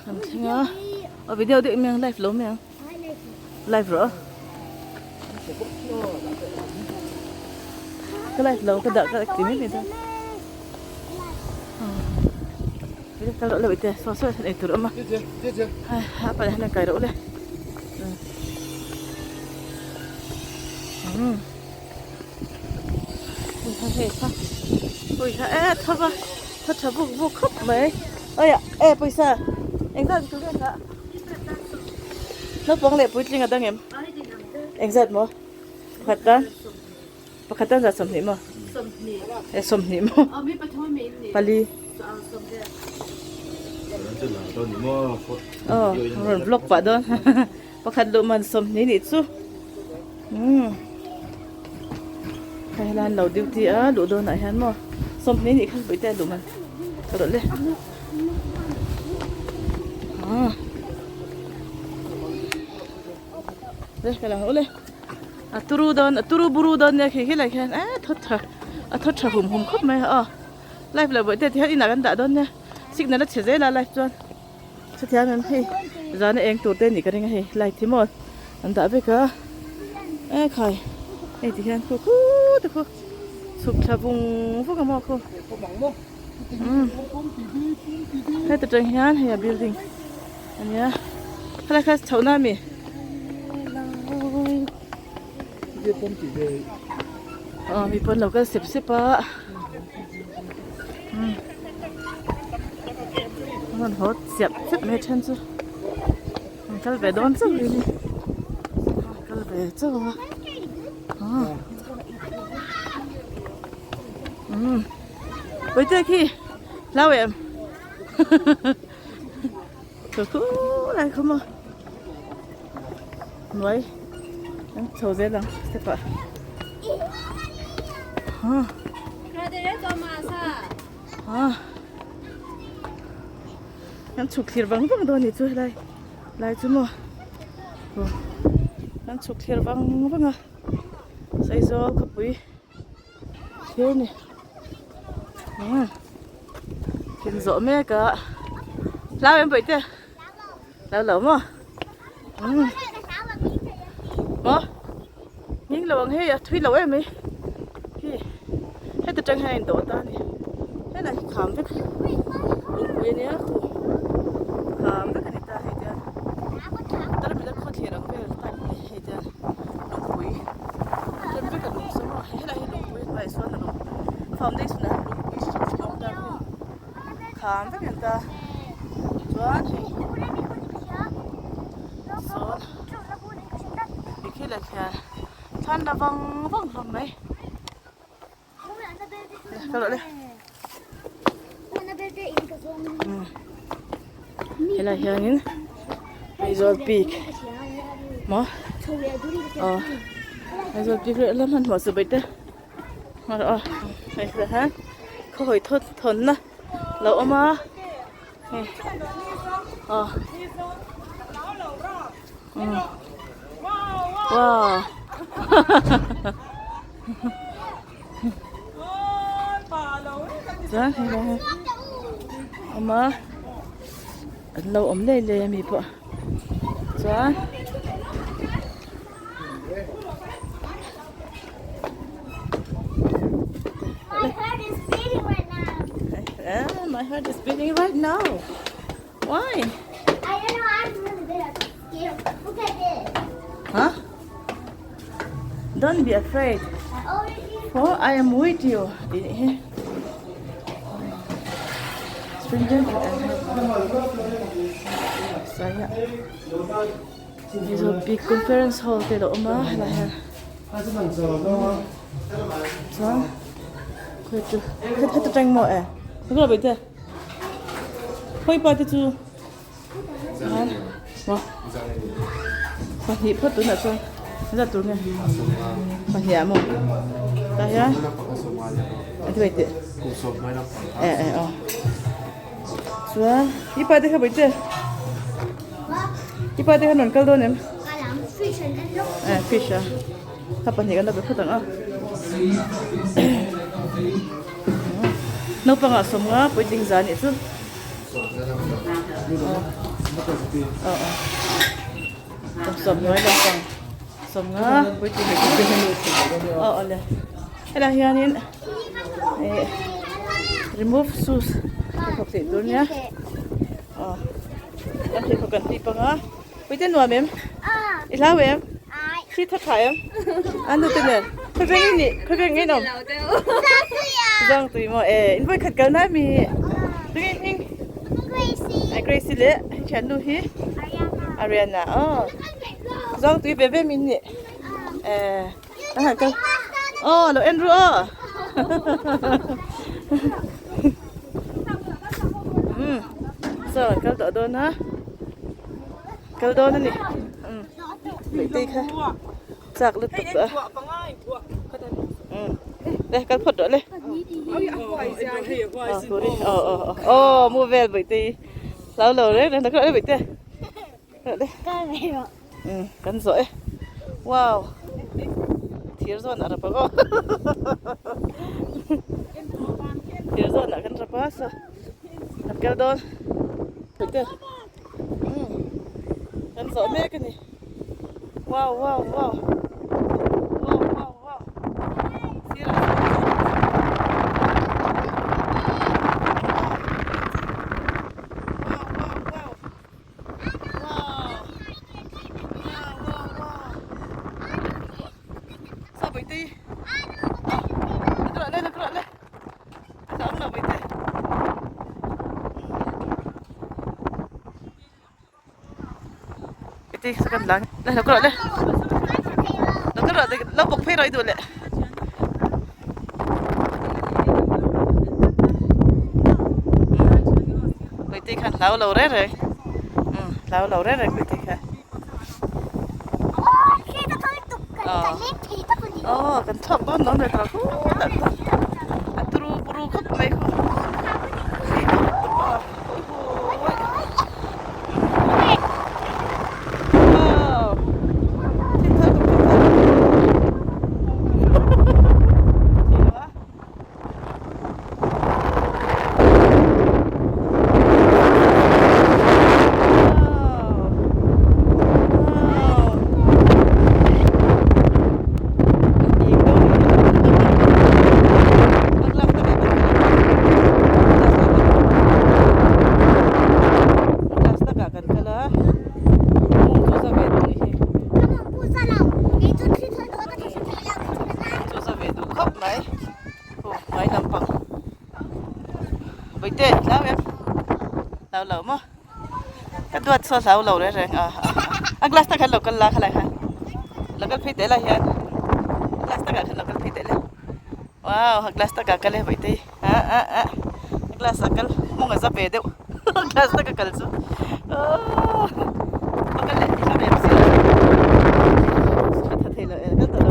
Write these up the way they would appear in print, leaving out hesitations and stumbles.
Kan thleng a aw video deuh mai ang live lo mai ang live rawh ka live lo ka dah ka ti mai mai dawn video kal rawh le ite saw saw hian eitur a awm a a pa hian a kai rawh le umm hei kha ui kha e tho va tho tha buk buk khawp mai oi e pawisa engzat tur nge kha naupang leh puitling a dang em engzat maw pakhat tan pakhat tan zat sawmhnih maw e sawmhnih maw pali aw rawn vlog pah dawn Pakhat luh man sawmhnih nih chu umm hei helai an lo duty a luh dawnah hian maw sawmhnih nih kha pawih te a luh man ka rawh le ah le ka lang ule a turu dawn a turu buru dawn nia khi helai khian eh thawt tha a thawt tha hum hum khawp mai a aw live lo bawih te tihian inah kan dah dawn nia signal a chhe zel a live chuan. Chutiang em hei zana eng tur te anih ka ring a hei light hi maw an dah vek a e khai hei ti hian khu khu te khu chhuk thla vung vung a maw khu umm heta tang hian hei a building ania khalai kha chhoh na ami aw mi pawn lo kal sep sep a umm an rawn haw chiap chiap mai a then chu an kal ve dawn chauh a ni an kal ve chauh a aw umm pawite khi hlau em Chu chu lai kha maw hnuai an chho zel ang step ah ah ah an chhuk thlir vang vang dawn a nih chu helai lai chu maw aw an chhuk thlir vang vang a Saizawk khawpui. Thil ni umm thil zawh mek a hlau em pawih te hlau lo maw umm maw nghing lo ang hei a thui lo em mai hi heta tang hian a indawh ta a ni helai hi kham vek lungpui a nia khu kham vek a ni ta hei te tarmita khawthlir ang vel type a ni hei te lungpui rem vek a lung saw maw helai hi lungpui a hnuaiah sawn a lung foundation ah hian lungpui chi hrang hrang a awm ta khu kham vek a ni ta chuan hei sawn tikhi leh khian thlan la vang vang hlawm mai. Ka rawh le. Helai hianin Aizawl peak maw aw Aizawl peak leh lam hmanhmawh chu bai te a hei helai hian khawhawi thawt thawnna lo awm a hei aw wow chuan hei lai hi awm a an lo awm lei lei ami pawh chuan My heart is beating right now. My heart is beating right now. Why? I don't know. I'm really bit scared. Look at this. Huh? Don't be afraid. For I am with you. Stringent Saya. Mizo big conference hall te lo awm a helai hian. Chuan khawi chu heta tang maw e. Ka lo te. Khawi pa te chu maw pahnih phawt tunah chuan zat tur nge pahnih ah maw tah hian a ti bai teh eh eh aw chuan i pa te kha bai che i pa te kha rawn kal dawn em eh fish a kha pahnih kan la be phawt ang a. Naupangah sawmnga puitling zan nih chu. Aw aw kum sawmhnuai lampang sawmnga aw awle helaiah hianin ih remove shoes pheikhawk tih tur nia aw kan pheikhawk kan tih pang a puite nuam em i hlau em thli tha tha em a nute nen khawveng i nih khawveng nge nawm zawng tui maw e in vawikhat kal na mi tunge hming Gracie Gracie leh hei thiannu hi Ariana aw zawng tui ve ve min nih e a han kal aw lo en ru aw um saw an kal tawh dawn a kal dawn a ni um Puitei kha chak lutuk a um le kal phawt rawh le aw aw aw mu vel Puitei hlau lo reng reng tak rawh le Puite rawh le um kan zawh e wow thir zawn ah rap ang aw thir zawn ah kan rap a saw kan kal dawn Puite. Kan zawh mek a ni. Wow wow wow. Wow wow wow. Sirah sawn Wow wow wow. Wow. Wow wow wow. Sao Bawihtei? Lakrawh le lakrawh le. A hlauhawm lo mai te. Iti sakan lang. Le lo krawh le. Lo krawh le lo bawk phei rawh i duh le. Bawihtei khan hlau lo reng reng. Hlau lo reng reng bawihtei khan. Aw kan chhuak dawn dawn ve tawh khut a a turu buru khawp mai khu Aw hnuai lampang Bawihte hlau em hlau lo maw ka duat saw hlau lo reng reng a a glass tak hian lo kal la khalai khan lo kal phei teh lai hian glass takah khan lo kal phei teh le wow a glass takah kal e Bawihte a a a glass ah kal mawng a za ve deuh glass taka kal chu aww lo kal leh i hla ve si a tha thei lo e kal tawh lo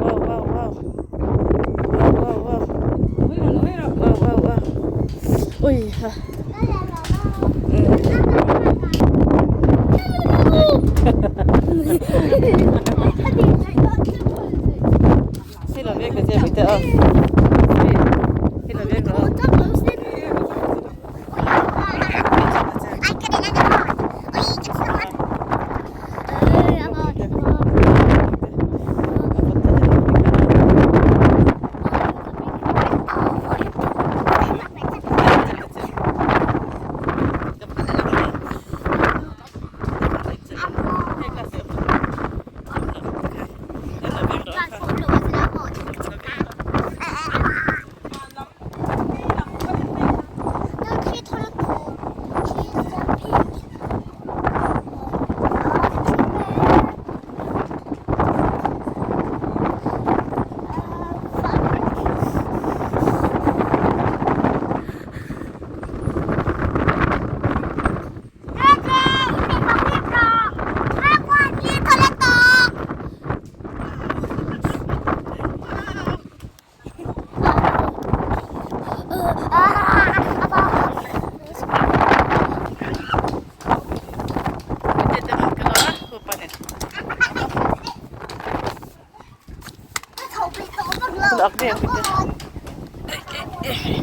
wow wow wow wow wow wow wow wow wow ui ha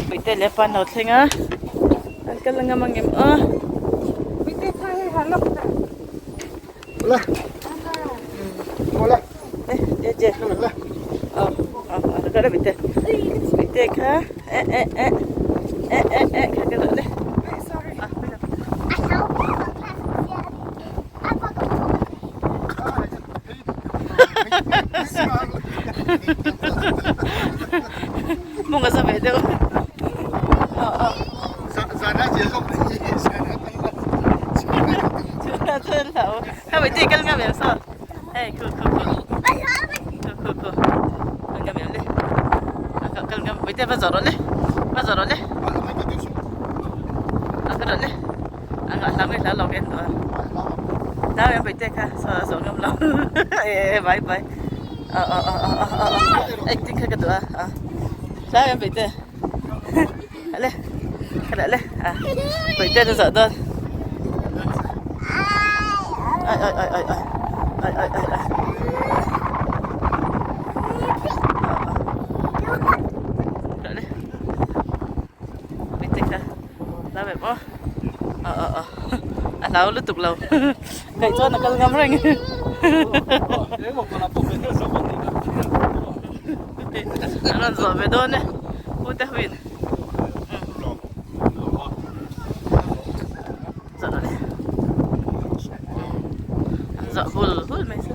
Puite leh pan lo thleng a. Kal angam angem aw. Eh, je. Oh, oh, oh, ka bite. Bite kha. Eh, eh, eh. Eh, eh, eh, kha ka le. Mong ka sa ve deuh. A hlau lutuk lo kaih chuan a kal ngam reng a rawn zawh ve dawn e pu te huin zawh rawh le an zawh hul hul mai se.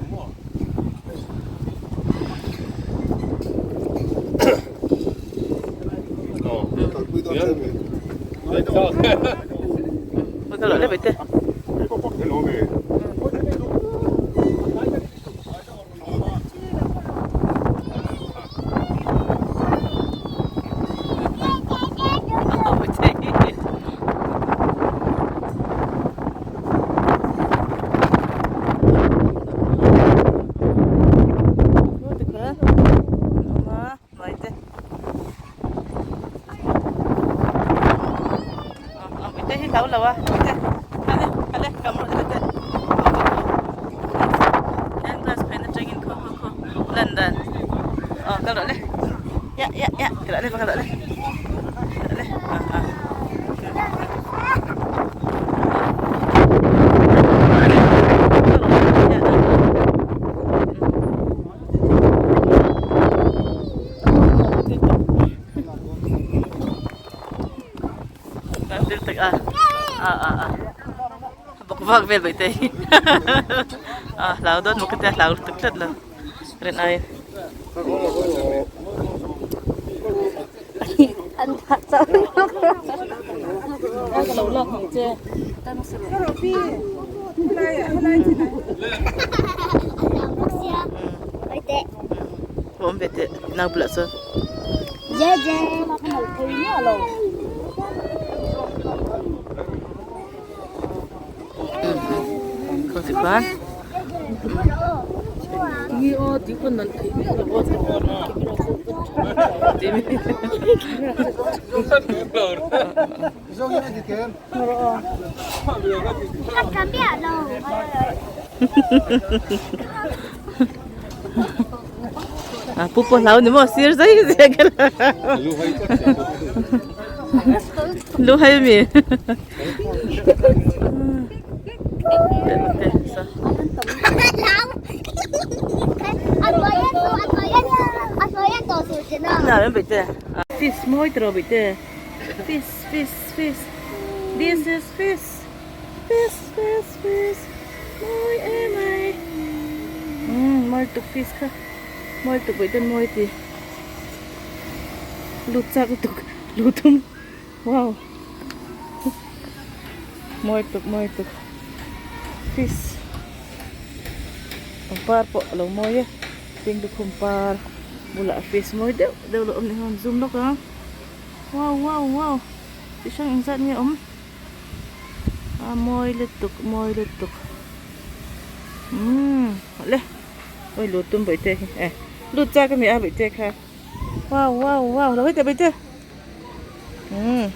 Mai te te hi hlau lo a te khale khale kam rawh te te en class phen atangin kho kho kho lan dan aw kal rawh le ya ya ya kal rawh le kal rawh le kal rawh le a a Bawk vak vel mai te hi a hlau dawn maw ka tia hlau lutuk tlat lo rin aiin. Awm ve teh nau bulah chuan. Khaw chi khan. Pu pawh hlau ni maw sir zai zai ka la lu hai mi fish mawi tawh bawih te fish fish fish this is fish fish fish fish mawi em mai umm mawi tuk fish kha mawi tuk bawih ten mawi ti lut chak lutuk lu thum wow mawi tuk mawi tuk fish pangpar pawh a lo mawi e pink lukhum par bulah fish mawi deuh deuh lo awm leh nghal zoom lawk ang wow wow wow chi hrang engzat nge awm a mawi lutuk mawi lutuk umm le oi lut tum bawih te hi eh lut chak a ni a bawih te kha wow wow wow lo hei teh bawih te umm.